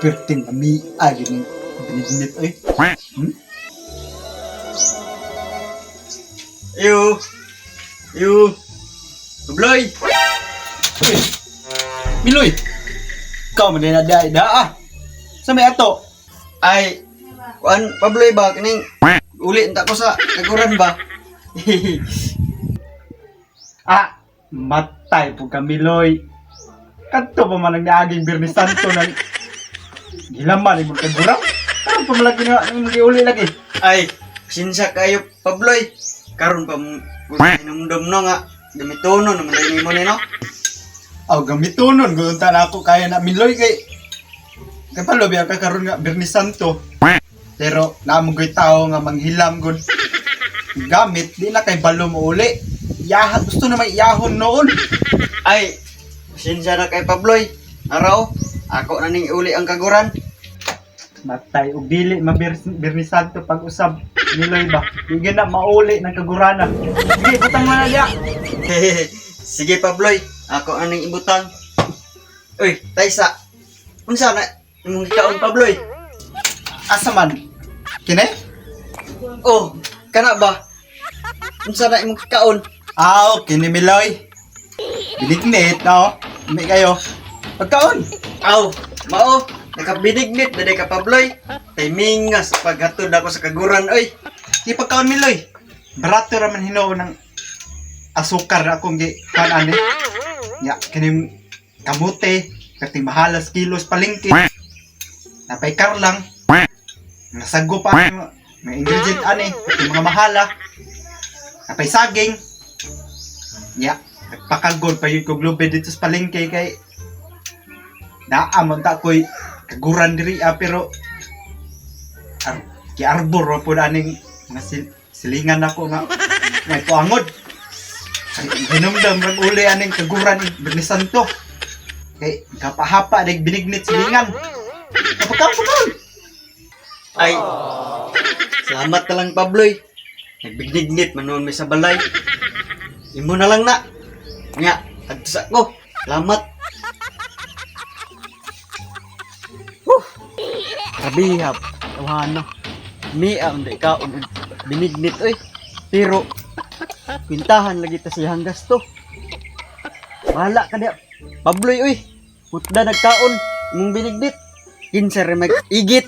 Perting ami agi ning binignit oy. Iyo. Iyo. Pabloy. Uy. Miloy. Ikaw man na dai da ah. Sa may ato? Ay, kuan Pabloy ba kining uli unta ko sa kaguran ba? Ah, matay po ka Miloy. Kadto pa man ang niaging Biyernes Santo nang gilaman imong kagura. Karon pa man lagi na imong giuli lagi. Ay, pasensya kayo Pabloy. Karon pa mo hinumdum no nga gamitono naman dai nimo ni no. Aw gamitonon gud unta na ako kaya na Miloy kay kay palo biya ka karon nga Biyernes Santo. Pero naamo ko'y tao nga manghilam gud. Gamit di na kay balo mo uli. Yaha gusto na may yahon noon. Ay, pasensya na kay Pabloy. Araw, ako na ning uli ang kaguran. Matay og dili ma Biyernes Santo pag usab Miloy ba. Di na mauli ng kagurana. Sige, butang mo na diya. Sige Pabloy, ako na ning ibutang. Uy, Taysa. Unsa na imong gikaon Pabloy? Asa man? Kini? Oh, kana ba? Unsa na imong gikaon? Aw, kini Miloy. Binignit no. May kayo. Pagkaon. Aw, mao, nakabinignit na ka Pabloy. Timingas paghatod ako sa kaguran oy. Di pagkaon Miloy. Barato ra man hinuon ng asukar na akong gi kan ani. Ya, kining kamote, kating mahalas kilos palengke. Napay karlang. Nasago pa ang mga ingredient ani, kating mga mahala. Napay saging. Ya, nagpakagod pa yun ko globe dito sa palengke kay naa man ta ko'y kaguran diri ah, pero giarbor ra po aning mga silingan nako nga may kuangod. Hinumdam rag uli aning kaguran ni Biyernes Santo. Kay kapahapa dig binignit silingan. Kapagkaon pagkaon. Ay, salamat na lang Pabloy. Nagbinignit man noon may sa balay. Imo na lang na. Nga, adto sa ko. Salamat. Huh. Kabihap. Tawhana. Mia ang di kaon og binignit oy. Pero kwintahan lagi ta siyang gasto. Bahala ka diya. Pabloy oy. Putda nagkaon imong binignit. Kinsa ra mag-igit.